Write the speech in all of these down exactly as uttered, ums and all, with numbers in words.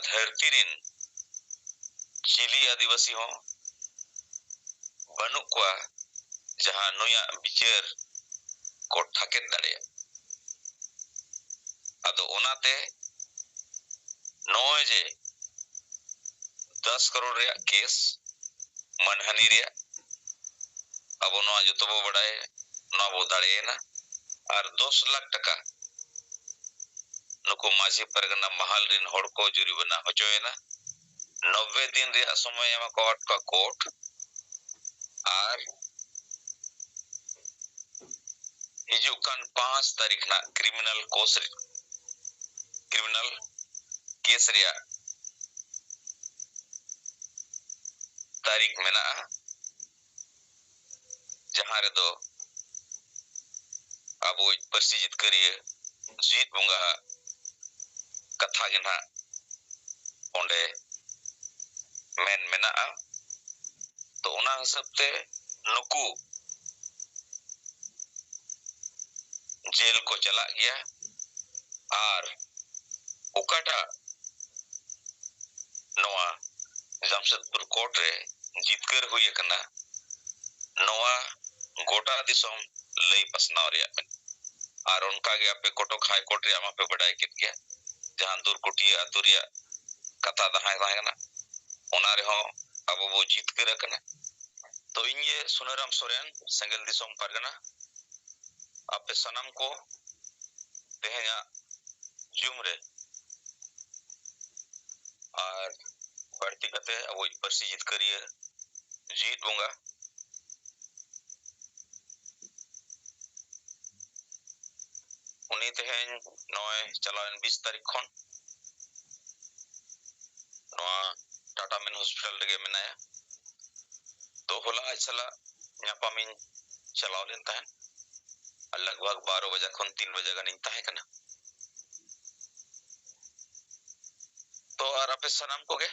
ᱫᱷᱟᱹᱨᱛᱤ ᱨᱤᱱ ᱪᱤᱞᱤ ᱟᱹᱫᱤᱵᱟᱹᱥᱤ ᱦᱚᱸ ᱵᱟᱹᱱᱩᱜ ᱠᱚᱣᱟ, ᱡᱟᱦᱟᱸ ᱱᱩᱭᱟᱜ ᱵᱤᱪᱟᱹᱨ ᱠᱚ ᱴᱷᱟᱠᱮᱫ ᱫᱟᱲᱮᱭᱟᱜ᱾ ᱟᱫᱚ ᱚᱱᱟᱛᱮ ᱱᱚᱜᱼᱚᱭ ᱡᱮ ᱫᱚᱥ ᱠᱟᱨᱳᱲ ᱨᱮᱭᱟᱜ ᱠᱮᱥ, ᱢᱟᱱᱦᱟᱹᱱᱤ ᱨᱮᱭᱟᱜ, ᱟᱵᱚ ᱱᱚᱣᱟ ᱡᱚᱛᱚ ᱵᱚ ᱵᱟᱲᱟᱭᱟ, ᱱᱚᱣᱟ ᱵᱚ ᱫᱟᱲᱮᱭᱮᱱᱟ᱾ ᱟᱨ ᱫᱚᱥ ᱞᱟᱠᱷ ᱴᱟᱠᱟ ᱱᱩᱠᱩ ᱢᱟᱹᱡᱷᱤ ᱯᱟᱨᱜᱟᱱᱟ ᱢᱟᱦᱟᱞ ᱨᱤᱱ ᱦᱚᱲ ᱠᱚ ᱡᱩᱨᱤᱢᱟᱱᱟ ᱦᱚᱪᱚᱭᱮᱱᱟ᱾ ᱱᱚᱵᱵᱳᱭ ᱫᱤᱱ ᱨᱮᱭᱟᱜ ᱥᱚᱢᱚᱭ ᱮᱢᱟ ᱠᱚ ᱠᱚᱣᱟ ᱠᱳᱨᱴ᱾ ᱟᱨ ᱦᱤᱡᱩᱜ ᱠᱟᱱ ᱯᱟᱸᱪ ᱛᱟᱹᱨᱤᱠᱷ ᱱᱟᱜ ᱠᱨᱤᱢᱤᱱᱟᱞ ᱠᱳᱥ ᱨᱮ, ᱠᱨᱤᱢᱤᱱᱟᱞ ᱠᱮᱥ ᱨᱮᱭᱟᱜ ᱛᱟᱹᱨᱤᱠᱷ ᱢᱮᱱᱟᱜᱼᱟ, ᱡᱟᱦᱟᱸ ᱨᱮᱫᱚ ᱟᱵᱚᱭᱤᱡ ᱯᱟᱹᱨᱥᱤ ᱡᱤᱛᱠᱟᱹᱨᱤᱭᱟᱹ ᱡᱤᱛ ᱵᱚᱸᱜᱟ ᱟᱜ ᱠᱟᱛᱷᱟ ᱜᱮ ᱱᱟᱦᱟᱜ ᱚᱸᱰᱮ ᱢᱮᱱ ᱢᱮᱱᱟᱜᱼᱟ᱾ ᱛᱚ, ᱚᱱᱟ ᱦᱤᱥᱟᱹᱵ ᱛᱮ ᱱᱩᱠᱩ ᱡᱮᱞ ᱠᱚ ᱪᱟᱞᱟᱜ ᱜᱮᱭᱟ᱾ ᱟᱨ ᱚᱠᱟᱴᱟᱜ ᱱᱚᱣᱟ ᱡᱟᱢᱥᱮᱫᱽᱯᱩᱨ ᱠᱳᱨᱴ ᱨᱮ ᱡᱤᱛᱠᱟᱹᱨ ᱦᱩᱭ ᱟᱠᱟᱱᱟ, ᱱᱚᱣᱟ ᱜᱚᱴᱟ ᱫᱤᱥᱚᱢ ᱞᱟᱹᱭ ᱯᱟᱥᱱᱟᱣ ᱨᱮᱭᱟᱜ ᱢᱮᱱᱟᱜᱼᱟ᱾ ᱟᱨ ᱚᱱᱠᱟᱜᱮ ᱟᱯᱮ ᱠᱚᱴᱚᱠ ᱦᱟᱭ ᱠᱳᱨᱴ ᱨᱮᱭᱟᱜ ᱢᱟᱯᱮ ᱵᱟᱰᱟᱭ ᱠᱮᱫ ᱜᱮᱭᱟ, ᱡᱟᱦᱟᱸ ᱫᱩᱨᱠᱩᱴᱤᱭᱟᱹ ᱟᱹᱛᱩ ᱨᱮᱭᱟᱜ ᱠᱟᱛᱷᱟ ᱛᱟᱦᱮᱸ ᱛᱟᱦᱮᱸ ᱠᱟᱱᱟ, ᱚᱱᱟ ᱨᱮᱦᱚᱸ ᱟᱵᱚ ᱵᱚ ᱡᱤᱛᱠᱟᱹᱨ ᱟᱠᱟᱱᱟ᱾ ᱛᱚ, ᱤᱧ ᱜᱮ ᱥᱩᱱᱟᱹᱨᱟᱢ ᱥᱚᱨᱮᱱ, ᱥᱮᱸᱜᱮᱞ ᱫᱤᱥᱚᱢ ᱯᱟᱨᱜᱟᱱᱟ, ᱟᱯᱮ ᱥᱟᱱᱟᱢ ᱠᱚ ᱛᱮᱦᱮᱧᱟᱜ ᱡᱩᱢ ᱨᱮ, ᱟᱨ ᱵᱟᱹᱲᱛᱤ ᱠᱟᱛᱮ ᱟᱵᱚᱭᱤᱡ ᱯᱟᱹᱨᱥᱤ ᱡᱤᱛᱠᱟᱹᱨᱤᱭᱟᱹ ᱡᱤᱛ ᱵᱚᱸᱜᱟ, ᱩᱱᱤ ᱛᱮᱦᱮᱧ ᱱᱚᱜᱼᱚᱭ ᱪᱟᱞᱟᱣᱮᱱ ᱵᱤᱥ ᱛᱟᱹᱨᱤᱠᱷ ᱠᱷᱚᱱ ᱱᱚᱣᱟ ᱴᱟᱴᱟ ᱢᱮᱱ ᱦᱚᱥᱯᱤᱴᱟᱞ ᱨᱮᱜᱮ ᱢᱮᱱᱟᱭᱟ᱾ ᱛᱚ, ᱦᱚᱞᱟ ᱟᱡ ᱥᱟᱞᱟᱜ ᱧᱟᱯᱟᱢᱤᱧ ᱪᱟᱞᱟᱣ ᱞᱮᱱ ᱛᱟᱦᱮᱸᱫ᱾ ᱟᱨ ᱞᱟᱜᱽ ᱵᱷᱟᱜᱽ ᱵᱟᱨᱚ ᱵᱟᱡᱟ ᱠᱷᱚᱱ ᱛᱤᱱ ᱵᱟᱡᱟ ᱜᱟᱱᱤᱧ ᱛᱟᱦᱮᱸ ᱠᱟᱱᱟ᱾ ᱛᱚ, ᱟᱨ ᱟᱯᱮ ᱥᱟᱱᱟᱢ ᱠᱚᱜᱮ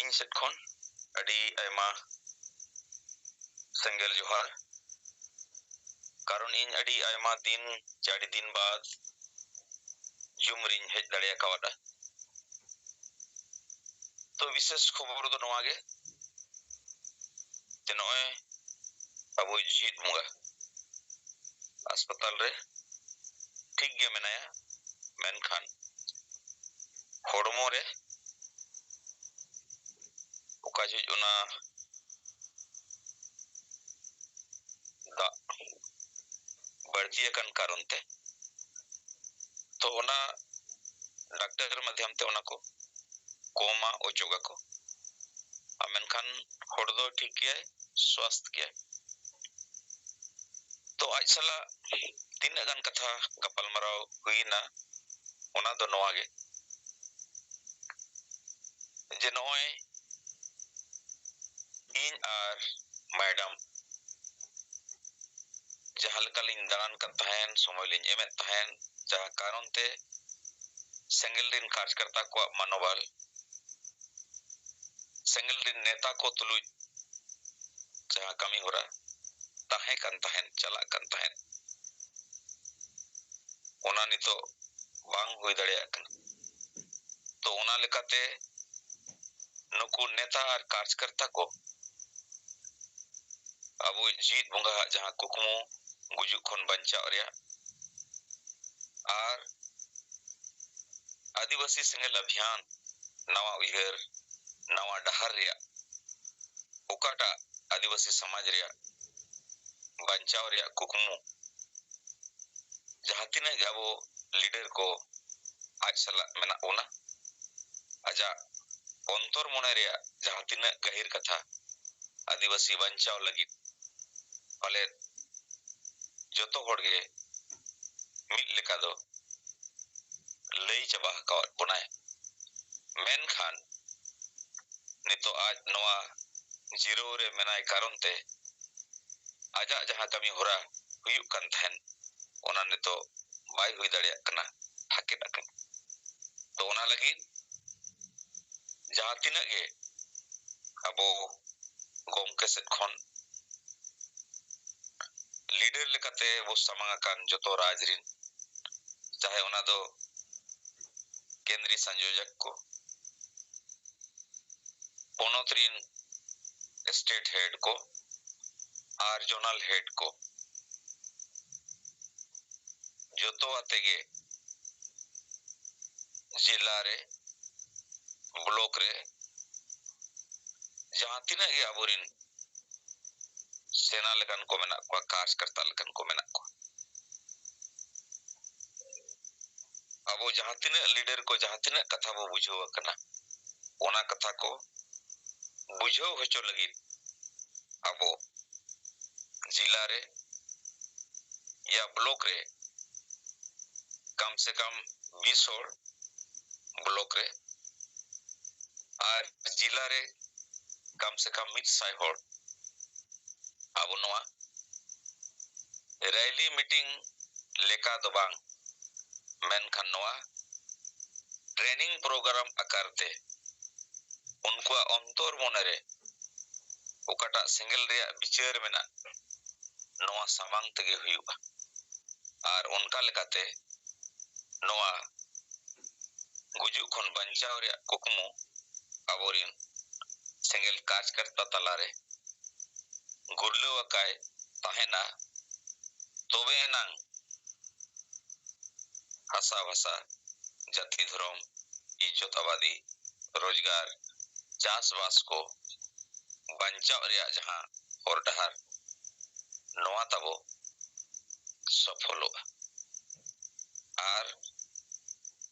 ᱤᱧ ᱥᱮᱫ ᱠᱷᱚᱱ ᱟᱹᱰᱤ ᱟᱭᱢᱟ ᱥᱮᱸᱜᱮᱞ ᱡᱚᱦᱟᱨ᱾ ᱠᱟᱨᱚᱱ ᱤᱧ ᱟᱹᱰᱤ ᱟᱭᱢᱟ ᱫᱤᱱ ᱪᱮ ᱟᱹᱰᱤ ᱫᱤᱱ ᱵᱟᱫ ᱨᱤᱧ ᱦᱮᱡ ᱫᱟᱲᱮ ᱟᱠᱟᱣᱟᱫᱟ᱾ ᱛᱚ ᱵᱤᱥᱮᱥ ᱠᱷᱚᱵᱚᱨ ᱫᱚ ᱱᱚᱣᱟ ᱜᱮ ᱡᱮ ᱱᱚᱜᱼᱚᱭ ᱟᱵᱚᱭᱤᱡ ᱡᱤᱣᱤᱫ ᱵᱚᱸᱜᱟ ᱦᱟᱥᱯᱟᱛᱟᱞ ᱨᱮ ᱴᱷᱤᱠ ᱜᱮ ᱢᱮᱱᱟᱭᱟ, ᱢᱮᱱᱠᱷᱟᱱ ᱦᱚᱲᱢᱚ ᱨᱮ ᱚᱠᱟ ᱡᱚᱦᱚᱜ ᱚᱱᱟ ᱫᱟᱜ ᱵᱟᱹᱲᱛᱤ ᱟᱠᱟᱱ ᱠᱟᱨᱚᱱ ᱛᱮ, ᱛᱚ ᱚᱱᱟ ᱰᱟᱠᱛᱟᱨ ᱢᱟᱫᱽᱫᱷᱚᱢ ᱛᱮ ᱚᱱᱟ ᱠᱚ ᱠᱚᱢᱟ, ᱚᱪᱚᱜᱟᱠᱚ᱾ ᱟᱨ ᱢᱮᱱᱠᱷᱟᱱ ᱦᱚᱲ ᱫᱚ ᱴᱷᱤᱠ ᱜᱮᱭᱟᱭ, ᱥᱣᱟᱥᱛᱷ ᱜᱮᱭᱟᱭ᱾ ᱛᱚ ᱟᱡ ᱥᱟᱞᱟᱜ ᱛᱤᱱᱟᱹᱜ ᱜᱟᱱ ᱠᱟᱛᱷᱟ ᱜᱟᱯᱟᱞᱢᱟᱨᱟᱣ ᱦᱩᱭᱮᱱᱟ, ᱚᱱᱟ ᱫᱚ ᱱᱚᱣᱟ ᱜᱮ ᱡᱮ ᱱᱚᱜᱼᱚᱭ ᱤᱧ ᱟᱨ ᱢᱮᱰᱟᱢ ᱡᱟᱦᱟᱸ ᱞᱮᱠᱟ ᱞᱤᱧ ᱫᱟᱬᱟᱱ ᱠᱟᱱ ᱛᱟᱦᱮᱸᱱ, ᱥᱚᱢᱚᱭ ᱞᱤᱧ ᱮᱢᱮᱫ ᱛᱟᱦᱮᱸᱱ, ᱡᱟᱦᱟᱸ ᱠᱟᱨᱚᱱ ᱛᱮ ᱥᱮᱸᱜᱮᱞ ᱨᱤᱱ ᱠᱟᱨᱡᱽᱠᱚᱨᱛᱟ ᱠᱚᱣᱟᱜ ᱢᱚᱱᱳᱵᱚᱞ, ᱥᱮᱸᱜᱮᱞ ᱨᱤᱱ ᱱᱮᱛᱟ ᱠᱚ ᱛᱩᱞᱩᱡ ᱡᱟᱦᱟᱸ ᱠᱟᱹᱢᱤ ᱦᱚᱨᱟ ᱛᱟᱦᱮᱸ ᱠᱟᱱ ᱛᱟᱦᱮᱸᱱ, ᱪᱟᱞᱟᱜ ᱠᱟᱱ ᱛᱟᱦᱮᱸᱱ, ᱚᱱᱟ ᱱᱤᱛᱚᱜ ᱵᱟᱝ ᱦᱩᱭ ᱫᱟᱲᱮᱭᱟᱜ ᱠᱟᱱᱟ᱾ ᱛᱚ ᱚᱱᱟ ᱞᱮᱠᱟᱛᱮ ᱱᱩᱠᱩ ᱱᱮᱛᱟ ᱟᱨ ᱠᱟᱨᱡᱽᱠᱚᱨᱛᱟ ᱠᱚ ᱟᱵᱚᱭᱤᱡ ᱡᱤᱣᱤᱫ ᱵᱚᱸᱜᱟᱣᱟᱜ ᱡᱟᱦᱟᱸ ᱠᱩᱠᱢᱩ ᱜᱩᱡᱩᱜ ᱠᱷᱚᱱ ᱵᱟᱧᱪᱟᱣ ᱨᱮᱭᱟᱜ ᱟᱨ ᱟᱹᱫᱤᱵᱟᱹᱥᱤ ᱥᱮᱸᱜᱮᱞ ᱚᱵᱷᱤᱭᱟᱱ, ᱱᱟᱣᱟ ᱩᱭᱦᱟᱹᱨ, ᱱᱟᱣᱟ ᱰᱟᱦᱟᱨ ᱨᱮᱭᱟᱜ ᱚᱠᱟᱴᱟᱜ ᱟᱹᱫᱤᱵᱟᱹᱥᱤ ᱥᱚᱢᱟᱡᱽ ᱨᱮᱭᱟᱜ ᱵᱟᱧᱪᱟᱣ ᱨᱮᱭᱟᱜ ᱠᱩᱠᱢᱩ, ᱡᱟᱦᱟᱸ ᱛᱤᱱᱟᱹᱜ ᱜᱮ ᱟᱵᱚ ᱞᱤᱰᱟᱨ ᱠᱚ ᱟᱡ ᱥᱟᱞᱟᱜ ᱢᱮᱱᱟᱜ ᱵᱚᱱᱟ, ᱟᱡᱟᱜ ᱚᱱᱛᱚᱨ ᱢᱚᱱᱮ ᱨᱮᱭᱟᱜ ᱡᱟᱦᱟᱸ ᱛᱤᱱᱟᱹᱜ ᱜᱟᱹᱦᱤᱨ ᱠᱟᱛᱷᱟ ᱟᱹᱫᱤᱵᱟᱹᱥᱤ ᱵᱟᱧᱪᱟᱣ ᱞᱟᱹᱜᱤᱫ ᱯᱟᱞᱮᱫ ᱡᱚᱛᱚ ᱦᱚᱲ ᱜᱮ ᱢᱤᱫ ᱞᱮᱠᱟ ᱫᱚ ᱞᱟᱹᱭ ᱪᱟᱵᱟ ᱟᱠᱟᱣᱟᱫ ᱵᱚᱱᱟᱭ᱾ ᱢᱮᱱᱠᱷᱟᱱ ᱱᱤᱛᱚᱜ ᱟᱡ ᱱᱚᱣᱟ ᱡᱤᱨᱟᱹᱣ ᱨᱮ ᱢᱮᱱᱟᱭ ᱠᱟᱨᱚᱱ ᱛᱮ ᱟᱡᱟᱜ ᱡᱟᱦᱟᱸ ᱠᱟᱹᱢᱤ ᱦᱚᱨᱟ ᱦᱩᱭᱩᱜ ᱠᱟᱱ ᱛᱟᱦᱮᱸᱱ, ᱚᱱᱟ ᱱᱤᱛᱚᱜ ᱵᱟᱭ ᱦᱩᱭ ᱫᱟᱲᱮᱭᱟᱜ ᱠᱟᱱᱟ, ᱦᱟᱹᱠᱮᱫ ᱟᱠᱟᱱᱟ᱾ ᱛᱚ ᱚᱱᱟ ᱞᱟᱹᱜᱤᱫ ᱡᱟᱦᱟᱸ ᱛᱤᱱᱟᱹᱜ ᱜᱮ ᱟᱵᱚ ᱜᱚᱢᱠᱮ ᱥᱮᱫ ᱠᱷᱚᱱ ᱞᱤᱰᱟᱨ ᱞᱮᱠᱟᱛᱮ ᱵᱚ ᱥᱟᱢᱟᱝ ᱟᱠᱟᱱ ᱡᱚᱛᱚ ᱨᱟᱡᱽ ᱨᱤᱱ, ᱪᱟᱦᱮ ᱚᱱᱟ ᱫᱚ ᱠᱮᱱᱫᱽᱨᱤ ᱥᱚᱝᱡᱳᱡᱚᱠ ᱠᱚ, ᱯᱚᱱᱚᱛ ᱨᱤᱱ state head ᱠᱚ ᱟᱨ zonal head ᱠᱚ, ᱡᱚᱛᱚ ᱟᱛᱮ ᱜᱮ ᱡᱮᱞᱟ ᱨᱮ, block ᱨᱮ ᱡᱟᱦᱟᱸ ᱛᱤᱱᱟᱹᱜ ᱜᱮ ᱟᱵᱚᱨᱤᱱ ᱥᱮᱱᱟ ᱞᱮᱠᱟᱱ ᱠᱚ ᱢᱮᱱᱟᱜ ᱠᱚᱣᱟ, ᱠᱟᱨᱡᱽᱠᱟᱨᱛᱟ ᱞᱮᱠᱟᱱ ᱠᱚ ᱢᱮᱱᱟᱜ ᱠᱚᱣᱟ, ᱟᱵᱚ ᱡᱟᱦᱟᱸ ᱛᱤᱱᱟᱹᱜ leader ᱠᱚ ᱡᱟᱦᱟᱸ ᱛᱤᱱᱟᱹᱜ ᱠᱟᱛᱷᱟ ᱵᱚ ᱵᱩᱡᱷᱟᱹᱣ ᱟᱠᱟᱱᱟ, ᱚᱱᱟ ᱠᱟᱛᱷᱟ ᱠᱚ ᱵᱩᱡᱷᱟᱹᱣ ᱦᱚᱪᱚ ᱞᱟᱹᱜᱤᱫ ᱟᱵᱚ ᱡᱮᱞᱟ ᱨᱮ ᱭᱟ block ᱨᱮ ᱠᱟᱢ ᱥᱮ ᱠᱟᱢ ᱵᱤᱥ ᱦᱚᱲ, block ᱨᱮ ᱟᱨ ᱡᱮᱞᱟ ᱨᱮ ᱠᱟᱢ ᱥᱮ ᱠᱟᱢ ᱢᱤᱫ ᱥᱟᱭ ᱦᱚᱲ ᱟᱵᱚ ᱱᱚᱣᱟ rally meeting ᱞᱮᱠᱟ ᱫᱚ ᱵᱟᱝ, ᱢᱮᱱᱠᱷᱟᱱ ᱱᱚᱣᱟ training program ᱟᱠᱟᱨ ᱛᱮ ᱩᱱᱠᱩᱣᱟᱜ ᱚᱱᱛᱚᱨ ᱢᱚᱱᱮ ᱨᱮ ᱚᱠᱟᱴᱟᱜ ᱥᱮᱸᱜᱮᱞ ᱨᱮᱭᱟᱜ ᱵᱤᱪᱟᱹᱨ ᱢᱮᱱᱟᱜ, ᱱᱚᱣᱟ ᱥᱟᱢᱟᱝ ᱛᱮᱜᱮ ᱦᱩᱭᱩᱜᱼᱟ᱾ ᱟᱨ ᱚᱱᱠᱟ ᱞᱮᱠᱟᱛᱮ ᱱᱚᱣᱟ ᱜᱩᱡᱩᱜ ᱠᱷᱚᱱ ᱵᱟᱧᱪᱟᱣ ᱨᱮᱭᱟᱜ ᱠᱩᱠᱢᱩ ᱟᱵᱚᱨᱤᱱ ᱥᱮᱸᱜᱮᱞ ᱠᱟᱨᱡᱽᱠᱟᱨᱛᱟ ᱛᱟᱞᱟᱨᱮ ᱜᱩᱨᱞᱟᱹᱣ ᱟᱠᱟᱭ ᱛᱟᱦᱮᱱᱟ, ᱛᱚᱵᱮ ᱮᱱᱟᱝ ᱦᱟᱥᱟ ᱵᱷᱟᱥᱟ, ᱡᱟᱹᱛᱤ ᱫᱷᱚᱨᱚᱢ, ᱤᱡᱽᱡᱚᱛ ᱟᱵᱟᱫᱤ, ᱨᱳᱡᱽᱜᱟᱨ, ᱪᱟᱥᱵᱟᱥ ᱠᱚ ᱵᱟᱧᱪᱟᱣ ᱨᱮᱭᱟᱜ ᱡᱟᱦᱟᱸ ᱦᱚᱨ ᱰᱟᱦᱟᱨ, ᱱᱚᱣᱟ ᱛᱟᱵᱚ ᱥᱚᱯᱷᱚᱞᱚᱜᱼᱟ᱾ ᱟᱨ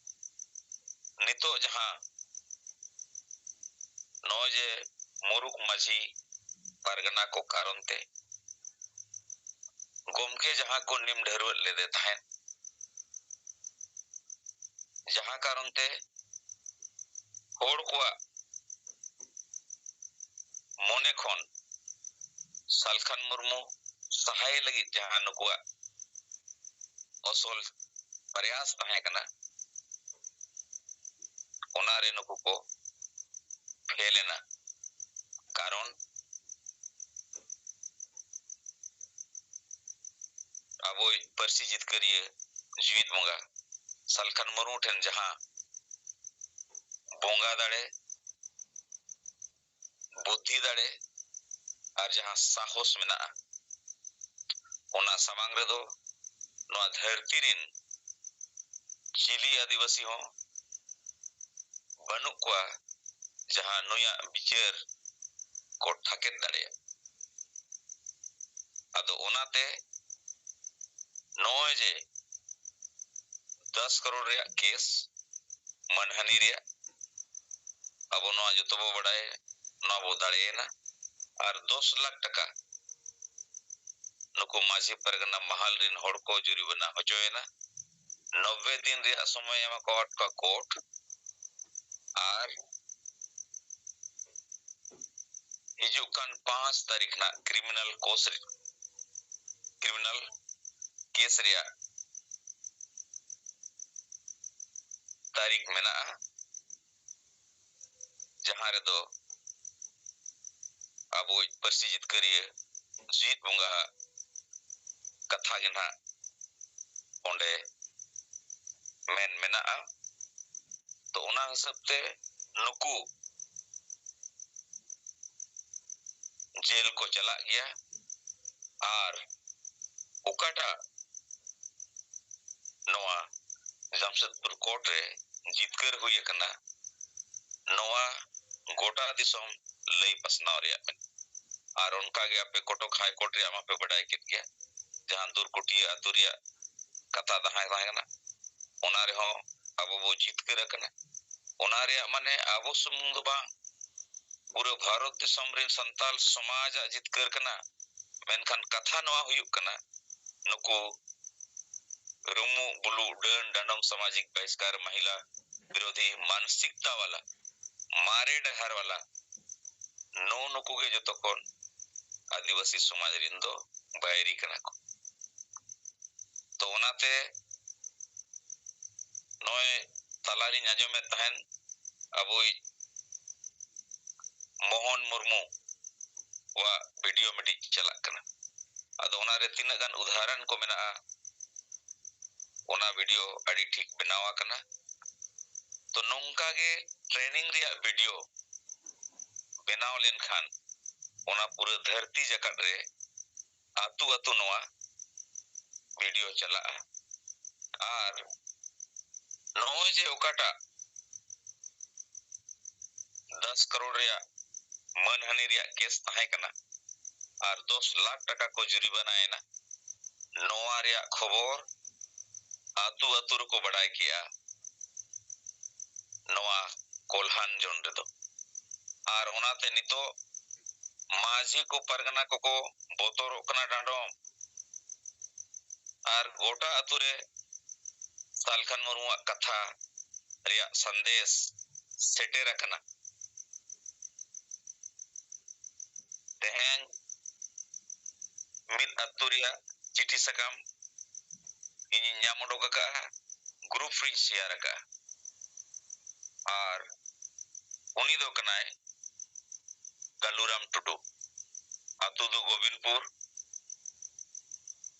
ᱱᱤᱛᱚᱜ ᱡᱟᱦᱟᱸ ᱱᱚᱜᱼᱚᱭ ᱡᱮ ᱢᱩᱨᱩᱠ ᱢᱟᱹᱡᱷᱤ ᱯᱟᱨᱜᱟᱱᱟ ᱠᱚ ᱠᱟᱨᱚᱱ ᱛᱮ ᱜᱚᱢᱠᱮ ᱡᱟᱦᱟᱸ ᱠᱚ ᱱᱤᱢ ᱰᱷᱟᱹᱨᱣᱟᱹᱜ ᱞᱮᱫᱮ ᱛᱟᱦᱮᱸᱫ, ᱡᱟᱦᱟᱸ ᱠᱟᱨᱚᱱ ᱛᱮ ᱦᱚᱲ ᱠᱚᱣᱟᱜ ᱢᱚᱱᱮ ᱠᱷᱚᱱ ᱥᱟᱞᱠᱷᱟᱱ ᱢᱩᱨᱢᱩ ᱥᱟᱦᱟᱭᱮ ᱞᱟᱹᱜᱤᱫ ᱡᱟᱦᱟᱸ ᱱᱩᱠᱩᱣᱟᱜ ᱚᱥᱚᱞ ᱯᱨᱚᱭᱟᱥ ᱛᱟᱦᱮᱸ ᱠᱟᱱᱟ, ᱚᱱᱟᱨᱮ ᱱᱩᱠᱩ ᱠᱚ ᱯᱷᱮᱞ ᱮᱱᱟ᱾ ᱠᱟᱨᱚᱱ ᱟᱵᱚᱭᱤᱡ ᱯᱟᱹᱨᱥᱤ ᱡᱤᱛᱠᱟᱹᱨᱤᱭᱟᱹ ᱡᱤᱣᱤᱫ ᱵᱚᱸᱜᱟ ᱥᱟᱞᱠᱷᱟᱱ ᱢᱩᱨᱢᱩ ᱴᱷᱮᱱ ᱡᱟᱦᱟᱸ ᱵᱚᱸᱜᱟ ᱫᱟᱲᱮ, ᱵᱩᱫᱽᱫᱷᱤ ᱫᱟᱲᱮ ᱟᱨ ᱡᱟᱦᱟᱸ ᱥᱟᱦᱚᱥ ᱢᱮᱱᱟᱜᱼᱟ, ᱚᱱᱟ ᱥᱟᱢᱟᱝ ᱨᱮᱫᱚ ᱱᱚᱣᱟ ᱫᱷᱟᱹᱨᱛᱤ ᱨᱤᱱ ᱪᱤᱞᱤ ᱟᱹᱫᱤᱵᱟᱹᱥᱤ ᱦᱚᱸ ᱵᱟᱹᱱᱩᱜ ᱠᱚᱣᱟ, ᱡᱟᱦᱟᱸ ᱱᱩᱭᱟᱜ ᱵᱤᱪᱟᱹᱨ ᱠᱚ ᱴᱷᱟᱠᱮᱫ ᱫᱟᱲᱮᱭᱟᱜ᱾ ᱟᱫᱚ ᱚᱱᱟᱛᱮ ᱱᱚᱜᱼᱚᱭ ᱡᱮ ᱫᱚᱥ ᱠᱟᱨᱳᱲ ᱨᱮᱭᱟᱜ ᱠᱮᱥ, ᱢᱟᱱᱦᱟᱹᱱᱤ ᱨᱮᱭᱟᱜ, ᱟᱵᱚ ᱱᱚᱣᱟ ᱡᱚᱛᱚ ᱵᱚ ᱵᱟᱲᱟᱭᱟ, ᱱᱚᱣᱟ ᱵᱚ ᱫᱟᱲᱮᱭᱮᱱᱟ᱾ ᱟᱨ ᱫᱚᱥ ᱞᱟᱠᱷ ᱴᱟᱠᱟ ᱱᱩᱠᱩ ᱢᱟᱹᱡᱷᱤ ᱯᱟᱨᱜᱟᱱᱟ ᱢᱟᱦᱟᱞ ᱨᱤᱱ ᱦᱚᱲ ᱠᱚ ᱡᱩᱨᱤᱢᱟᱱᱟ ᱦᱚᱪᱚᱭᱮᱱᱟ᱾ ᱱᱚᱵᱵᱳᱭ ᱫᱤᱱ ᱨᱮᱭᱟᱜ ᱥᱚᱢᱚᱭ ᱮᱢᱟ ᱠᱚ ᱠᱚᱣᱟ ᱠᱳᱨᱴ᱾ ᱟᱨ ᱦᱤᱡᱩᱜ ᱠᱟᱱ ᱯᱟᱸᱪ ᱛᱟᱹᱨᱤᱠᱷ ᱱᱟᱜ ᱠᱨᱤᱢᱤᱱᱟᱞ ᱠᱳᱥ ᱨᱮ, ᱠᱨᱤᱢᱤᱱᱟᱞ ᱠᱮᱥ ᱨᱮᱭᱟᱜ ᱛᱟᱹᱨᱤᱠᱷ ᱢᱮᱱᱟᱜᱼᱟ, ᱡᱟᱦᱟᱸ ᱨᱮᱫᱚ ᱟᱵᱚᱭᱤᱡ ᱯᱟᱹᱨᱥᱤ ᱡᱤᱛᱠᱟᱹᱨᱤᱭᱟᱹ ᱡᱤᱛ ᱵᱚᱸᱜᱟ ᱟᱜ ᱠᱟᱛᱷᱟ ᱜᱮ ᱱᱟᱦᱟᱜ ᱚᱸᱰᱮ ᱢᱮᱱ ᱢᱮᱱᱟᱜᱼᱟ᱾ ᱛᱚ, ᱚᱱᱟ ᱦᱤᱥᱟᱹᱵ ᱛᱮ ᱱᱩᱠᱩ ᱡᱮᱞ ᱠᱚ ᱪᱟᱞᱟᱜ ᱜᱮᱭᱟ᱾ ᱟᱨ ᱚᱠᱟᱴᱟᱜ ᱱᱚᱣᱟ ᱡᱟᱢᱥᱮᱫᱽᱯᱩᱨ ᱠᱳᱨᱴ ᱨᱮ ᱡᱤᱛᱠᱟᱹᱨ ᱦᱩᱭ ᱟᱠᱟᱱᱟ, ᱱᱚᱣᱟ ᱜᱚᱴᱟ ᱫᱤᱥᱚᱢ ᱞᱟᱹᱭ ᱯᱟᱥᱱᱟᱣ ᱨᱮᱭᱟᱜ ᱢᱮᱱᱟᱜᱼᱟ᱾ ᱟᱨ ᱚᱱᱠᱟ ᱜᱮ ᱟᱯᱮ ᱠᱚᱴᱚᱠ ᱦᱟᱭ ᱠᱳᱨᱴ ᱨᱮᱭᱟᱜ ᱢᱟᱯᱮ ᱵᱟᱰᱟᱭ ᱠᱮᱫ ᱜᱮᱭᱟ, ᱡᱟᱦᱟᱸ ᱫᱩᱨᱠᱩᱴᱤᱭᱟᱹ ᱟᱹᱛᱩ ᱨᱮᱭᱟᱜ ᱠᱟᱛᱷᱟ ᱛᱟᱦᱮᱸ ᱛᱟᱦᱮᱸ ᱠᱟᱱᱟ, ᱚᱱᱟ ᱨᱮᱦᱚᱸ ᱟᱵᱚ ᱵᱚ ᱡᱤᱛᱠᱟᱹᱨ ᱟᱠᱟᱱᱟ᱾ ᱚᱱᱟ ᱨᱮᱭᱟᱜ ᱢᱟᱱᱮ ᱟᱵᱚ ᱥᱩᱢᱩᱝ ᱫᱚ ᱵᱟᱝ, ᱯᱩᱨᱟᱹ ᱵᱷᱟᱨᱚᱛ ᱫᱤᱥᱚᱢ ᱨᱮᱱ ᱥᱟᱱᱛᱟᱞ ᱥᱚᱢᱟᱡᱟᱜ ᱡᱤᱛᱠᱟᱹᱨ ᱠᱟᱱᱟ᱾ ᱢᱮᱱᱠᱷᱟᱱ ᱠᱟᱛᱷᱟ ᱱᱚᱣᱟ ᱦᱩᱭᱩᱜ ᱠᱟᱱᱟ, ᱱᱩᱠᱩ ᱨᱩᱢᱩᱜ ᱵᱩᱞᱩᱜ ᱰᱟᱹᱱ ᱰᱟᱸᱰᱚᱢ ᱥᱟᱢᱟᱡᱤᱠ ᱵᱟᱦᱤᱥᱠᱟᱨ ᱢᱟᱦᱤᱞᱟ ᱵᱤᱨᱳᱫᱷᱤ ᱢᱟᱱᱥᱤᱠᱛᱟ ᱣᱟᱞᱟ, ᱢᱟᱨᱮ ᱰᱟᱦᱟᱨ ᱣᱟᱞᱟ, ᱱᱩ ᱱᱩᱠᱩ ᱜᱮ ᱡᱚᱛᱚ ᱠᱷᱚᱱ ᱟᱹᱫᱤᱵᱟᱹᱥᱤ ᱥᱚᱢᱟᱡᱽ ᱨᱤᱱ ᱫᱚ ᱵᱟᱹᱭᱨᱤ ᱠᱟᱱᱟ ᱠᱚ᱾ ᱛᱚ ᱚᱱᱟᱛᱮ ᱱᱚᱜᱼᱚᱭ ᱛᱟᱞᱟᱨᱤᱧ ᱟᱸᱡᱚᱢᱮᱫ ᱛᱟᱦᱮᱱ ᱟᱵᱚᱭᱤᱡ ᱢᱳᱦᱚᱱ ᱢᱩᱨᱢᱩ ᱣᱟᱜ ᱵᱷᱤᱰᱤᱭᱳ ᱢᱤᱫᱴᱤᱡ ᱪᱟᱞᱟᱜ ᱠᱟᱱᱟ᱾ ᱟᱫᱚ ᱚᱱᱟᱨᱮ ᱛᱤᱱᱟᱹᱜ ᱜᱟᱱ ᱩᱫᱟᱦᱚᱨᱚᱱ ᱠᱚ ᱢᱮᱱᱟᱜᱼᱟ, ᱚᱱᱟ ᱵᱷᱤᱰᱤᱭᱳ ᱟᱹᱰᱤ ᱴᱷᱤᱠ ᱵᱮᱱᱟᱣ ᱟᱠᱟᱱᱟ᱾ ᱛᱚ ᱱᱚᱝᱠᱟ ᱜᱮ training ᱨᱮᱭᱟᱜ video ᱵᱮᱱᱟᱣ ᱞᱮᱱᱠᱷᱟᱱ ᱚᱱᱟ ᱯᱩᱨᱟᱹ ᱫᱷᱟᱹᱨᱛᱤ ᱡᱟᱠᱟᱛ ᱨᱮ ᱟᱹᱛᱩ ᱟᱹᱛᱩ ᱱᱚᱣᱟ video ᱪᱟᱞᱟᱜᱼᱟ᱾ ᱟᱨ ᱱᱚᱜᱼᱚᱭ ᱡᱮ ᱚᱠᱟᱴᱟᱜ ᱫᱚᱥ ᱠᱟᱨᱳᱲ ᱨᱮᱭᱟᱜ ᱢᱟᱹᱱᱦᱟᱹᱱᱤ ᱨᱮᱭᱟᱜ case ᱛᱟᱦᱮᱸ ᱠᱟᱱᱟ ᱟᱨ ᱫᱚᱥ ᱞᱟᱠᱷ ᱴᱟᱠᱟ ᱠᱚ ᱡᱩᱨᱤᱢᱟᱱᱟᱭᱮᱱᱟ, ᱱᱚᱣᱟ ᱨᱮᱭᱟᱜ ᱠᱷᱚᱵᱚᱨ ᱟᱹᱛᱩ ᱟᱹᱛᱩ ᱨᱮᱠᱚ ᱵᱟᱰᱟᱭ ᱠᱮᱜᱼᱟ᱾ ᱱᱚᱣᱟ ᱠᱚᱞᱦᱟᱱ ᱡᱚᱱ ᱨᱮᱫᱚ᱾ ᱟᱨ ᱚᱱᱟᱛᱮ ᱱᱤᱛᱚᱜ ᱢᱟᱹᱡᱷᱤ ᱠᱚ ᱯᱟᱨᱜᱟᱱᱟ ᱠᱚᱠᱚ ᱵᱚᱛᱚᱨᱚᱜ ᱠᱟᱱᱟ ᱰᱟᱸᱰᱚᱢ᱾ ᱟᱨ ᱜᱚᱴᱟ ᱟᱹᱛᱩ ᱨᱮ ᱥᱟᱞᱠᱷᱟᱱ ᱢᱩᱨᱢᱩᱣᱟᱜ ᱠᱟᱛᱷᱟ ᱨᱮᱭᱟᱜ ᱥᱟᱸᱫᱮᱥ ᱥᱮᱴᱮᱨ ᱟᱠᱟᱱᱟ᱾ ᱛᱮᱦᱮᱧ ᱢᱤᱫ ᱟᱹᱛᱩ ᱨᱮᱭᱟᱜ ᱪᱤᱴᱷᱤ ᱥᱟᱠᱟᱢ ᱤᱧᱤᱧ ᱧᱟᱢ ᱩᱰᱩᱠ ᱟᱠᱟᱫᱼᱟ, group ᱨᱤᱧ share ᱟᱠᱟᱫᱼᱟ᱾ ᱟᱨ ᱩᱱᱤ ᱫᱚ ᱠᱟᱱᱟᱭ ᱠᱟᱞᱩᱨᱟᱢ ᱴᱩᱰᱩ᱾ ᱟᱹᱛᱩ ᱫᱚ ᱜᱳᱵᱤᱱᱯᱩᱨ,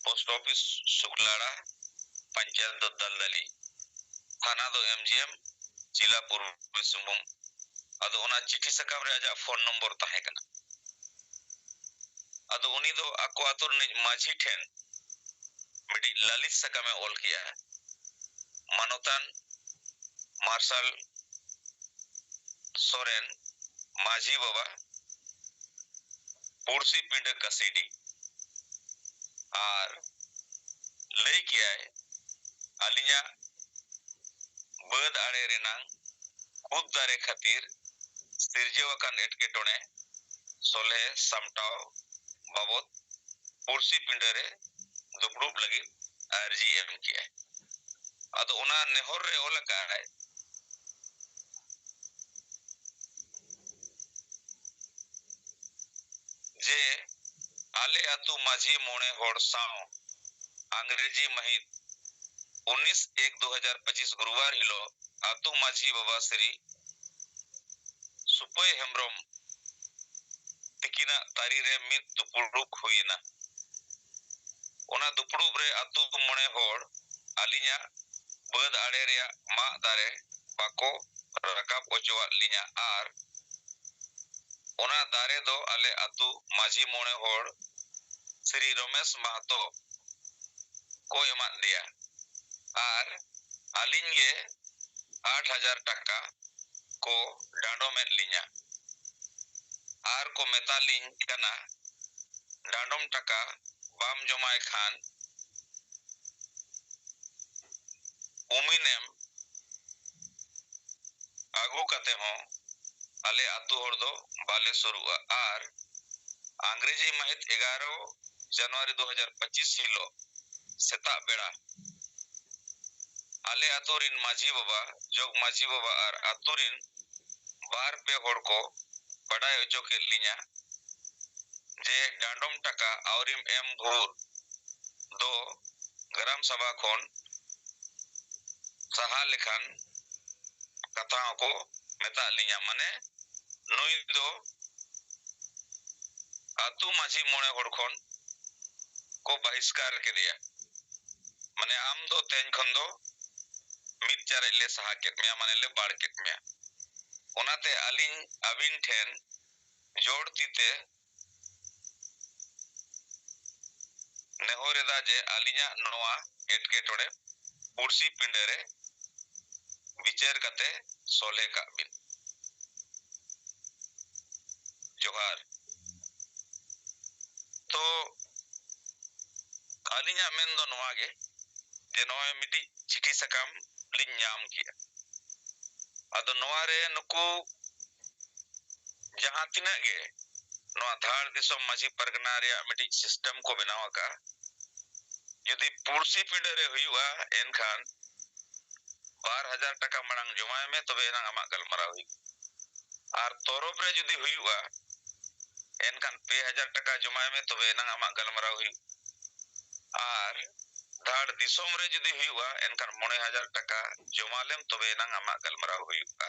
post office ᱥᱩᱠᱞᱟᱲᱟ, ᱯᱚᱧᱪᱟᱭᱮᱛ ᱫᱚ ᱫᱟᱞᱫᱟᱞᱤ, ᱛᱷᱟᱱᱟ ᱫᱚ M G M, ᱡᱮᱞᱟ ᱯᱩᱨᱵᱤ ᱥᱤᱝᱵᱷᱩᱢ᱾ ᱟᱫᱚ ᱚᱱᱟ ᱪᱤᱴᱷᱤ ᱥᱟᱠᱟᱢ ᱨᱮ ᱟᱡᱟᱜ phone number ᱛᱟᱦᱮᱸ ᱠᱟᱱᱟ᱾ ᱟᱫᱚ ᱩᱱᱤ ᱫᱚ ᱟᱠᱚ ᱟᱹᱛᱩ ᱨᱤᱱᱤᱡ ᱢᱟᱹᱡᱷᱤ ᱴᱷᱮᱱ ᱢᱤᱫᱴᱤᱡ ᱞᱟᱹᱞᱤᱥ ᱥᱟᱠᱟᱢᱮ ᱚᱞ ᱠᱮᱜᱼᱟ, ᱢᱟᱱᱚᱛᱟᱱ ᱢᱟᱨᱥᱟᱞ ᱥᱚᱨᱮᱱ ᱢᱟᱹᱡᱷᱤ ᱵᱟᱵᱟ, ᱯᱩᱲᱥᱤ ᱯᱤᱸᱰᱟᱹ ᱠᱟᱥᱤᱰᱤ᱾ ᱟᱨ ᱞᱟᱹᱭ ᱠᱮᱜᱼᱟᱭ, ᱟᱹᱞᱤᱧᱟᱜ ᱵᱟᱹᱫᱽ ᱟᱲᱮ ᱨᱮᱱᱟᱝ ᱠᱩᱫ ᱫᱟᱨᱮ ᱠᱷᱟᱹᱛᱤᱨ ᱥᱤᱨᱡᱟᱹᱣ ᱟᱠᱟᱱ ᱮᱴᱠᱮᱴᱚᱬᱮ ᱥᱚᱞᱦᱮ ᱥᱟᱢᱴᱟᱣ ᱵᱟᱵᱚᱛ ᱯᱩᱲᱥᱤ ᱯᱤᱸᱰᱟᱹ ᱨᱮ ᱫᱩᱯᱲᱩᱵ ᱞᱟᱹᱜᱤᱫ ᱟᱹᱨᱡᱤ ᱮᱢ ᱠᱮᱜᱼᱟᱭ᱾ ᱟᱫᱚ ᱚᱱᱟ ᱱᱮᱦᱚᱨ ᱨᱮ ᱚᱞ ᱟᱠᱟᱫᱼᱟᱭ ᱡᱮ ᱟᱞᱮ ᱟᱹᱛᱩ ᱢᱟᱹᱡᱷᱤ ᱢᱚᱬᱮ ᱦᱚᱲ ᱥᱟᱶ ᱟᱝᱨᱮᱡᱤ ᱢᱟᱹᱦᱤᱛ ᱩᱱᱤᱥ ᱮᱠ ᱫᱩ ᱦᱟᱡᱟᱨ ᱯᱚᱸᱪᱤᱥ ᱜᱩᱨᱩᱵᱟᱨ ᱦᱤᱞᱳᱜ ᱟᱹᱛᱩ ᱢᱟᱹᱡᱷᱤ ᱵᱟᱵᱟ ᱥᱨᱤ ᱥᱩᱯᱟᱹᱭ ᱦᱮᱢᱵᱨᱚᱢ ᱛᱤᱠᱤᱱᱟᱜ ᱛᱟᱹᱨᱤ ᱨᱮ ᱢᱤᱫ ᱫᱩᱯᱩᱲᱩᱵ ᱦᱩᱭᱮᱱᱟ᱾ ᱚᱱᱟ ᱫᱩᱯᱲᱩᱵ ᱨᱮ ᱟᱹᱛᱩ ᱢᱚᱬᱮ ᱦᱚᱲ ᱟᱹᱞᱤᱧᱟᱜ ᱵᱟᱹᱫᱽ ᱟᱲᱮ ᱨᱮᱭᱟᱜ ᱢᱟᱜ ᱫᱟᱨᱮ ᱵᱟᱠᱚ ᱨᱟᱠᱟᱵ ᱚᱪᱚᱣᱟᱫ ᱞᱤᱧᱟ ᱟᱨ ᱚᱱᱟ ᱫᱟᱨᱮ ᱫᱚ ᱟᱞᱮ ᱟᱹᱛᱩ ᱢᱟᱹᱡᱷᱤ ᱢᱚᱬᱮ ᱦᱚᱲ ᱥᱨᱤ ᱨᱚᱢᱮᱥ ᱢᱟᱦᱟᱛᱚ ᱠᱚ ᱮᱢᱟᱫ ᱞᱮᱭᱟ ᱟᱨ ᱟᱹᱞᱤᱧ ᱜᱮ ᱟᱴ ᱦᱟᱡᱟᱨ ᱴᱟᱠᱟ ᱠᱚ ᱰᱟᱸᱰᱚᱢᱮᱫ ᱞᱤᱧᱟ ᱟᱨ ᱠᱚ ᱢᱮᱛᱟ ᱞᱤᱧ ᱠᱟᱱᱟ, ᱰᱟᱸᱰᱚᱢ ᱴᱟᱠᱟ ᱵᱟᱢ ᱡᱚᱢᱟᱭ ᱠᱷᱟᱱ ᱩᱢᱤᱱᱮᱢ ᱟᱹᱜᱩ ᱠᱟᱛᱮ ᱦᱚᱸ ᱟᱞᱮ ᱟᱹᱛᱩ ᱦᱚᱲ ᱫᱚ ᱵᱟᱞᱮ ᱥᱩᱨᱩᱜᱼᱟ᱾ ᱟᱨ ᱟᱝᱨᱮᱡᱤ ᱢᱟᱹᱦᱤᱛ ᱮᱜᱟᱨᱚ ᱡᱟᱱᱩᱣᱟᱨᱤ ᱫᱩ ᱦᱟᱡᱟᱨ ᱯᱚᱸᱪᱤᱥ ᱦᱤᱞᱳᱜ ᱥᱮᱛᱟᱜ ᱵᱮᱲᱟ ᱟᱞᱮ ᱟᱹᱛᱩ ᱨᱤᱱ ᱢᱟᱹᱡᱷᱤ ᱵᱟᱵᱟ, ᱡᱚᱜᱽ ᱢᱟᱹᱡᱷᱤ ᱵᱟᱵᱟ ᱟᱨ ᱟᱹᱛᱩ ᱨᱤᱱ ᱵᱟᱨ ᱯᱮ ᱦᱚᱲ ᱠᱚ ᱵᱟᱰᱟᱭ ᱚᱪᱚ ᱠᱮᱫ ᱞᱤᱧᱟ ᱡᱮ ᱰᱟᱸᱰᱚᱢ ᱴᱟᱠᱟ ᱟᱹᱣᱨᱤᱢ ᱮᱢ ᱵᱷᱳᱨ ᱫᱚ ᱜᱨᱟᱢ ᱥᱟᱵᱷᱟ ᱠᱷᱚᱱ ᱥᱟᱦᱟ ᱞᱮᱠᱷᱟᱱ ᱠᱟᱛᱷᱟ ᱦᱚᱸᱠᱚ ᱢᱮᱛᱟᱜ ᱞᱤᱧᱟ᱾ ᱢᱟᱱᱮ ᱱᱩᱭ ᱫᱚ ᱟᱹᱛᱩ ᱢᱟᱹᱡᱷᱤ ᱢᱚᱬᱮ ᱦᱚᱲ ᱠᱷᱚᱱ ᱠᱚ ᱵᱟᱦᱤᱥᱠᱟᱨ ᱠᱮᱫᱮᱭᱟ᱾ ᱢᱟᱱᱮ ᱟᱢ ᱫᱚ ᱛᱮᱦᱮᱧ ᱠᱷᱚᱱ ᱫᱚ ᱢᱤᱫ ᱪᱟᱨᱮᱡ ᱞᱮ ᱥᱟᱦᱟ ᱠᱮᱫ ᱢᱮᱭᱟ, ᱢᱟᱱᱮ ᱞᱮ ᱵᱟᱲ ᱠᱮᱫ ᱢᱮᱭᱟ᱾ ᱚᱱᱟᱛᱮ ᱟᱹᱞᱤᱧ ᱟᱹᱵᱤᱱ ᱴᱷᱮᱱ ᱡᱳᱲ ᱛᱤ ᱛᱮ ᱱᱮᱦᱚᱨ ᱮᱫᱟ ᱡᱮ ᱟᱹᱞᱤᱧᱟᱜ ᱱᱚᱣᱟ ᱮᱴᱠᱮᱴᱚᱬᱮ ᱯᱩᱲᱥᱤ ᱯᱤᱸᱰᱟᱹ ᱨᱮ ᱵᱤᱪᱟᱹᱨ ᱠᱟᱛᱮ ᱥᱚᱞᱦᱮ ᱠᱟᱜ ᱵᱤᱱ᱾ ᱡᱚᱦᱟᱨ᱾ ᱛᱚ ᱟᱹᱞᱤᱧᱟᱜ ᱢᱮᱱ ᱫᱚ ᱱᱚᱣᱟ ᱜᱮ ᱡᱮ ᱱᱚᱜᱼᱚᱭ ᱢᱤᱫᱴᱤᱡ ᱪᱤᱴᱷᱤ ᱥᱟᱠᱟᱢ ᱞᱤᱧ ᱧᱟᱢ ᱠᱮᱜᱼᱟ᱾ ᱟᱫᱚ ᱱᱚᱣᱟ ᱨᱮ ᱱᱩᱠᱩ ᱡᱟᱦᱟᱸ ᱛᱤᱱᱟᱹᱜ ᱜᱮ ᱱᱚᱣᱟ ᱫᱷᱟᱲ ᱫᱤᱥᱚᱢ ᱢᱟᱹᱡᱷᱤ ᱯᱟᱨᱜᱟᱱᱟ ᱨᱮᱭᱟᱜ ᱢᱤᱫᱴᱤᱡ ᱥᱤᱥᱴᱮᱢ ᱠᱚ ᱵᱮᱱᱟᱣ ᱟᱠᱟᱫᱼᱟ, ᱡᱩᱫᱤ ᱯᱩᱲᱥᱤ ᱯᱤᱸᱰᱟᱹ ᱨᱮ ᱦᱩᱭᱩᱜᱼᱟ, ᱮᱱᱠᱷᱟᱱ ᱵᱟᱨ ᱦᱟᱡᱟᱨ ᱴᱟᱠᱟ ᱢᱟᱲᱟᱝ ᱡᱚᱢᱟᱭ ᱢᱮ, ᱛᱚᱵᱮ ᱮᱱᱟᱝ ᱟᱢᱟᱜ ᱜᱟᱞᱢᱟᱨᱟᱣ ᱦᱩᱭᱩᱜᱼᱟ᱾ ᱟᱨ ᱛᱚᱨᱚᱵ ᱨᱮ ᱡᱩᱫᱤ ᱦᱩᱭᱩᱜᱼᱟ, ᱮᱱᱠᱷᱟᱱ ᱯᱮ ᱦᱟᱡᱟᱨ ᱴᱟᱠᱟ ᱡᱚᱢᱟᱭ ᱢᱮ, ᱛᱚᱵᱮ ᱮᱱᱟᱝ ᱟᱢᱟᱜ ᱜᱟᱞᱢᱟᱨᱟᱣ ᱦᱩᱭᱩᱜᱼᱟ᱾ ᱟᱨ ᱫᱷᱟᱲ ᱫᱤᱥᱚᱢ ᱨᱮ ᱡᱩᱫᱤ ᱦᱩᱭᱩᱜᱼᱟ, ᱮᱱᱠᱷᱟᱱ ᱢᱚᱬᱮ ᱦᱟᱡᱟᱨ ᱴᱟᱠᱟ ᱡᱚᱢᱟ ᱞᱮᱢ, ᱛᱚᱵᱮ ᱮᱱᱟᱝ ᱟᱢᱟᱜ ᱜᱟᱞᱢᱟᱨᱟᱣ ᱦᱩᱭᱩᱜᱼᱟ᱾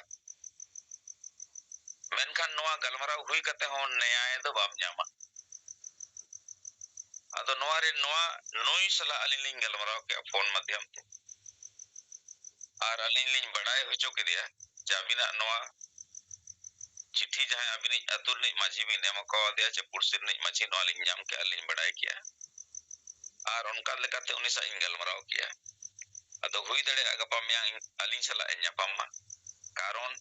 ᱢᱮᱱᱠᱷᱟᱱ ᱱᱚᱣᱟ ᱜᱟᱞᱢᱟᱨᱟᱣ ᱦᱩᱭ ᱠᱟᱛᱮ ᱦᱚᱸ ᱱᱮᱭᱟᱭ ᱫᱚ ᱵᱟᱢ ᱧᱟᱢᱟ᱾ ᱟᱫᱚ ᱱᱚᱣᱟ ᱨᱮ ᱱᱚᱣᱟ ᱱᱩᱭ ᱥᱟᱞᱟᱜ ᱟᱹᱞᱤᱧ ᱞᱤᱧ ᱜᱟᱞᱢᱟᱨᱟᱣ ᱠᱮᱜᱼᱟ ᱯᱷᱳᱱ ᱢᱟᱫᱽᱫᱷᱚᱢ ᱛᱮ᱾ ᱟᱨ ᱟᱹᱞᱤᱧ ᱞᱤᱧ ᱵᱟᱰᱟᱭ ᱦᱚᱪᱚ ᱠᱮᱫᱮᱭᱟ ᱡᱮ ᱟᱹᱵᱤᱱᱟᱜ ᱱᱚᱣᱟ ᱪᱤᱴᱷᱤ ᱡᱟᱦᱟᱸᱭ ᱟᱹᱵᱤᱱᱤᱡ ᱟᱹᱛᱩ ᱨᱤᱱᱤᱡ ᱢᱟᱹᱡᱷᱤ ᱵᱤᱱ ᱮᱢ ᱟᱠᱟᱣᱟᱫᱮᱭᱟ ᱪᱮ ᱯᱩᱲᱥᱤ ᱨᱤᱱᱤᱡ ᱢᱟᱹᱡᱷᱤ, ᱱᱚᱣᱟ ᱞᱤᱧ ᱧᱟᱢ ᱠᱮᱜᱼᱟ, ᱞᱤᱧ ᱵᱟᱰᱟᱭ ᱠᱮᱜᱼᱟ᱾ ᱟᱨ ᱚᱱᱠᱟ ᱞᱮᱠᱟᱛᱮ ᱩᱱᱤ ᱥᱟᱶ ᱤᱧ ᱜᱟᱞᱢᱟᱨᱟᱣ ᱠᱮᱜᱼᱟ᱾ ᱟᱫᱚ ᱦᱩᱭ ᱫᱟᱲᱮᱭᱟᱜᱼᱟ ᱜᱟᱯᱟ ᱢᱮᱭᱟᱝ ᱤᱧ, ᱟᱹᱞᱤᱧ ᱥᱟᱞᱟᱜ ᱮ ᱧᱟᱯᱟᱢ ᱢᱟ, ᱠᱟᱨᱚᱱ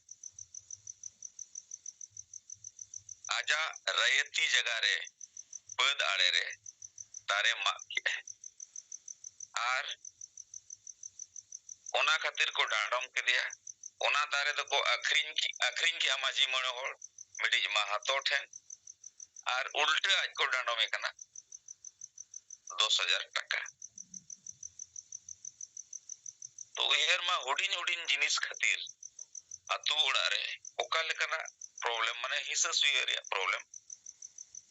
ᱟᱡᱟᱜ ᱨᱟᱭᱟᱹᱛᱤ ᱡᱟᱭᱜᱟ ᱨᱮ, ᱵᱟᱹᱫᱽ ᱟᱲᱮ ᱨᱮ ᱫᱟᱨᱮ ᱢᱟᱜ ᱠᱮᱜᱼᱟᱭ᱾ ᱟᱨ ᱚᱱᱟ ᱠᱷᱟᱹᱛᱤᱨ ᱠᱚ ᱰᱟᱸᱰᱚᱢ ᱠᱮᱫᱮᱭᱟ᱾ ᱚᱱᱟ ᱫᱟᱨᱮ ᱫᱚᱠᱚ ᱟᱹᱠᱷᱨᱤᱧ ᱠᱮ-, ᱟᱹᱠᱷᱨᱤᱧ ᱠᱮᱜᱼᱟ ᱢᱟᱹᱡᱷᱤ ᱢᱚᱬᱮ ᱦᱚᱲ ᱢᱤᱫᱴᱤᱡ ᱢᱟᱦᱟᱛᱚ ᱴᱷᱮᱱ, ᱟᱨ ᱩᱞᱴᱟᱹ ᱟᱡ ᱠᱚ ᱰᱟᱸᱰᱚᱢᱮ ᱠᱟᱱᱟ ᱫᱚᱥ ᱦᱟᱡᱟᱨ ᱴᱟᱠᱟ᱾ ᱛᱚ ᱩᱭᱦᱟᱹᱨ ᱢᱟ, ᱦᱩᱰᱤᱧ ᱦᱩᱰᱤᱧ ᱡᱤᱱᱤᱥ ᱠᱷᱟᱹᱛᱤᱨ ᱟᱹᱛᱩ ᱚᱲᱟᱜ ᱨᱮ ᱚᱠᱟ ᱞᱮᱠᱟᱱᱟᱜ problem, ᱢᱟᱱᱮ ᱦᱤᱥᱟᱹ ᱥᱩᱭᱟᱹ ᱨᱮᱭᱟᱜ problem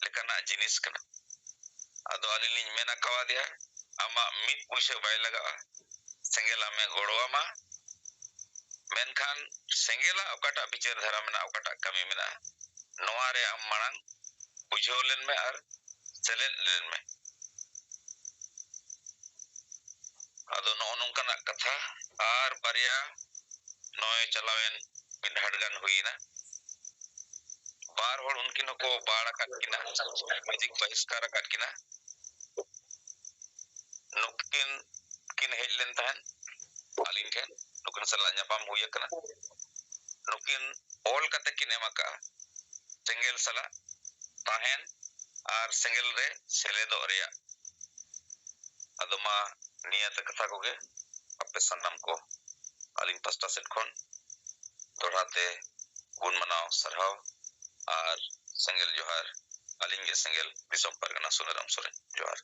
ᱞᱮᱠᱟᱱᱟᱜ ᱡᱤᱱᱤᱥ ᱠᱟᱱᱟ᱾ ᱟᱫᱚ ᱟᱹᱞᱤᱧ ᱞᱤᱧ ᱢᱮᱱ ᱟᱠᱟᱣᱟᱫᱮᱭᱟ, ᱟᱢᱟᱜ ᱢᱤᱫ ᱯᱩᱭᱥᱟᱹ ᱵᱟᱭ ᱞᱟᱜᱟᱜᱼᱟ, ᱥᱮᱸᱜᱮᱞ ᱟᱢᱮ ᱜᱚᱲᱚ ᱟᱢᱟ, ᱢᱮᱱᱠᱷᱟᱱ ᱥᱮᱸᱜᱮᱞᱟᱜ ᱚᱠᱟᱴᱟᱜ ᱵᱤᱪᱟᱹᱨ ᱫᱷᱟᱨᱟ ᱢᱮᱱᱟᱜᱼᱟ, ᱚᱠᱟᱴᱟᱜ ᱠᱟᱹᱢᱤ ᱢᱮᱱᱟᱜᱼᱟ, ᱱᱚᱣᱟ ᱨᱮ ᱟᱢ ᱢᱟᱲᱟᱝ ᱵᱩᱡᱷᱟᱹᱣ ᱞᱮᱱ ᱢᱮ ᱟᱨ ᱥᱮᱞᱮᱫ ᱞᱮᱱ ᱢᱮ᱾ ᱟᱫᱚ ᱱᱚᱜᱼᱚ ᱱᱚᱝᱠᱟᱱᱟᱜ ᱠᱟᱛᱷᱟ᱾ ᱟᱨ ᱵᱟᱨᱭᱟ ᱱᱚᱜᱼᱚᱭ ᱪᱟᱞᱟᱣᱮᱱ ᱢᱤᱫ ᱰᱟᱦᱟᱨ ᱜᱟᱱ ᱦᱩᱭᱮᱱᱟ, ᱵᱟᱨ ᱦᱚᱲ ᱩᱱᱠᱤᱱ ᱦᱚᱸᱠᱚ ᱵᱟᱲ ᱟᱠᱟᱫ ᱠᱤᱱᱟ, ᱥᱟᱢᱟᱡᱤᱠ ᱵᱟᱦᱤᱥᱠᱟᱨ ᱟᱠᱟᱫ ᱠᱤᱱᱟ᱾ ᱱᱩᱠᱤᱱ ᱠᱤᱱ ᱦᱮᱡ ᱞᱮᱱ ᱛᱟᱦᱮᱸᱫ ᱟᱹᱞᱤᱧ ᱴᱷᱮᱱ, ᱱᱩᱠᱤᱱ ᱥᱟᱞᱟᱜ ᱧᱟᱯᱟᱢ ᱦᱩᱭ ᱟᱠᱟᱱᱟ᱾ ᱱᱩᱠᱤᱱ ᱚᱞ ᱠᱟᱛᱮ ᱠᱤᱱ ᱮᱢ ᱟᱠᱟᱫᱼᱟ ᱥᱮᱸᱜᱮᱞ ᱥᱟᱞᱟᱜ ᱛᱟᱦᱮᱱ ᱟᱨ ᱥᱮᱸᱜᱮᱞ ᱨᱮ ᱥᱮᱞᱮᱫᱚᱜ ᱨᱮᱭᱟᱜ᱾ ᱟᱫᱚ ᱢᱟ ᱱᱤᱭᱟᱹᱛᱮ ᱠᱟᱛᱷᱟ ᱠᱚᱜᱮ, ᱟᱯᱮ ᱥᱟᱱᱟᱢ ᱠᱚ ᱟᱹᱞᱤᱧ ᱯᱟᱥᱴᱟ ᱥᱮᱫ ᱠᱷᱚᱱ ᱫᱚᱦᱲᱟ ᱛᱮ ᱜᱩᱱ ᱢᱟᱱᱟᱣ ᱥᱟᱨᱦᱟᱣ ᱟᱨ ᱥᱮᱸᱜᱮᱞ ᱡᱚᱦᱟᱨ᱾ ᱟᱹᱞᱤᱧ ᱜᱮ ᱥᱮᱸᱜᱮᱞ, ᱫᱤᱥᱚᱢ ᱯᱟᱨᱜᱟᱱᱟ ᱥᱩᱱᱟᱹᱨᱟᱢ ᱥᱚᱨᱮᱱ᱾ ᱡᱚᱦᱟᱨ᱾